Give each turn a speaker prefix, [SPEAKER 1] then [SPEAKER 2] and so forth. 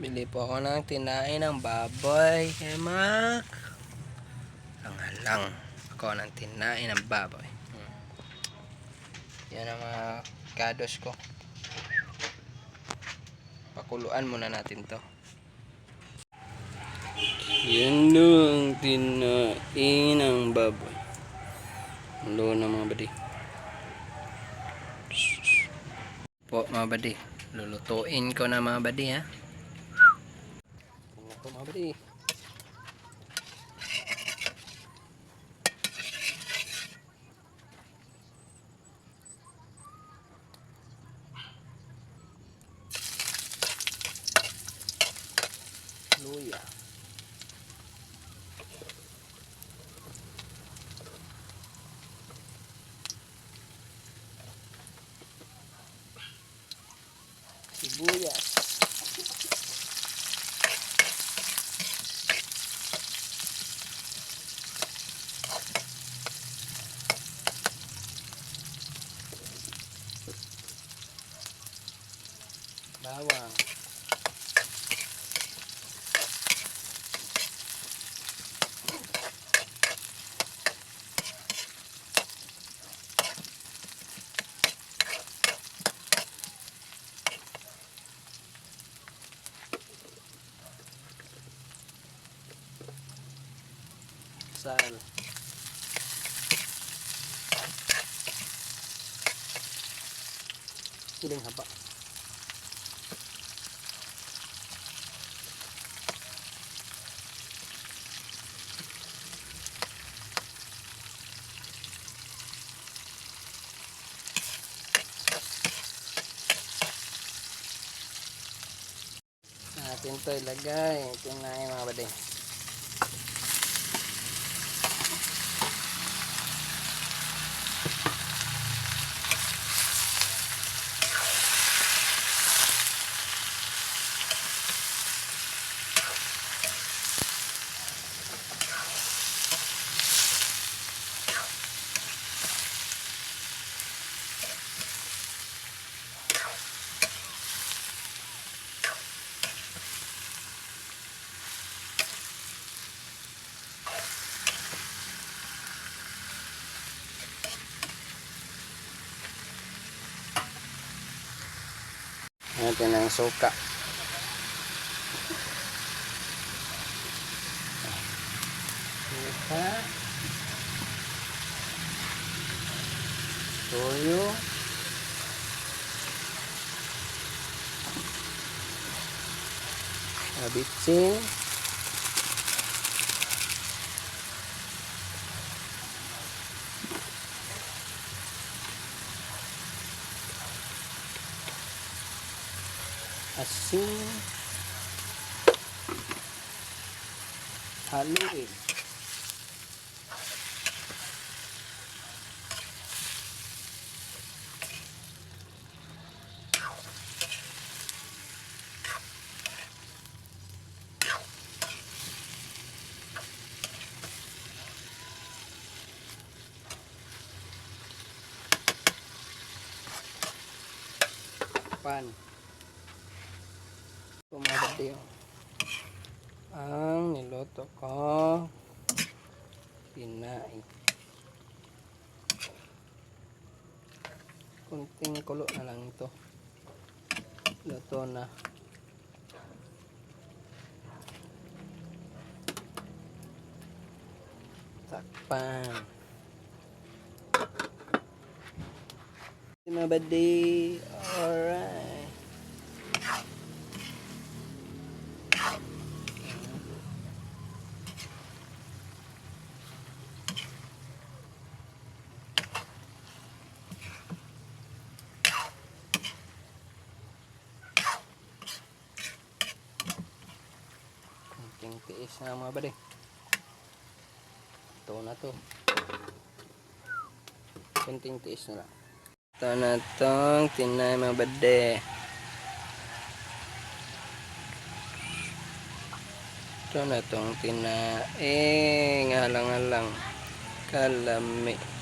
[SPEAKER 1] Bili po ako ng tinain ng baboy kay Mac. Lang ako ng tinain ng baboy. Yan ang mga kados ko. Pakuluan muna natin to. Yan ang tinain ng baboy. Luto na mga badi. Po mga badi. Lulutuin ko na mga badi ha. Ito mga badi. Luya. Sibuyas. Bawang. Sal. Siling haba. Natin to ilagay. Tinain mga badi. Natin ang suka. Suka. Toyo. Abitsin. Asin. Haluin. Pan. Pumabati ang niluto ko tinain. Kunting kulo na lang ito. Luto na. Takpan. Mabadi. Alright. Kunting tiis na mga badi. Ito na to. Kunting tiis na lang. Ito na itong tinay mga bade. Ito na itong tinaing. Halang-halang. Kalami.